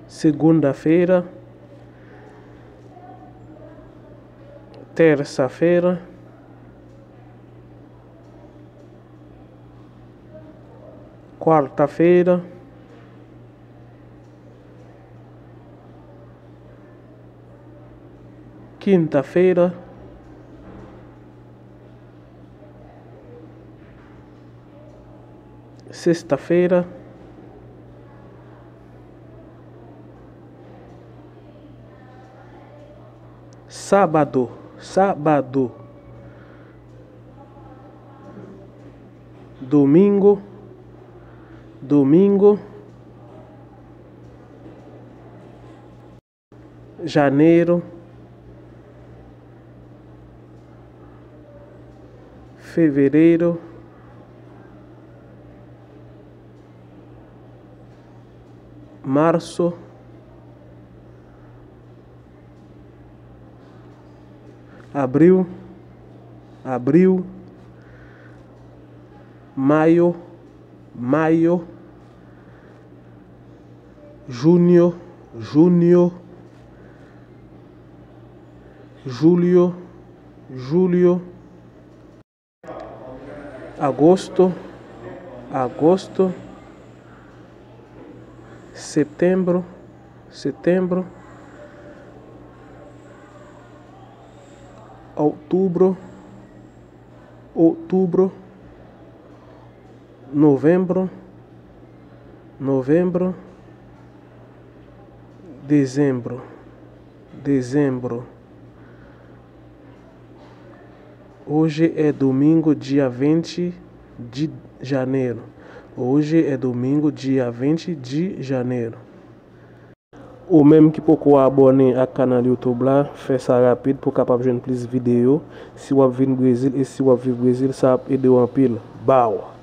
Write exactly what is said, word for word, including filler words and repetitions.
Segunda-feira, terça-feira, quarta-feira, quinta-feira, sexta-feira, sábado, sábado, domingo, domingo, janeiro, fevereiro, março, abril, abril, maio, maio, junho, junho, julho, julho, agosto, agosto, setembro, setembro, outubro, outubro, novembro, novembro, dezembro, dezembro. Hoje é domingo, dia vinte de janeiro. Hoje é domingo, dia vinte de janeiro. Ou menm ki poko abòne ak kanal YouTube la, fè sa rapid pou w kapab jwenn plis videyo. Si w ap vin Brezil e si w ap viv Brezil, sa ap ede w anpil. Baw!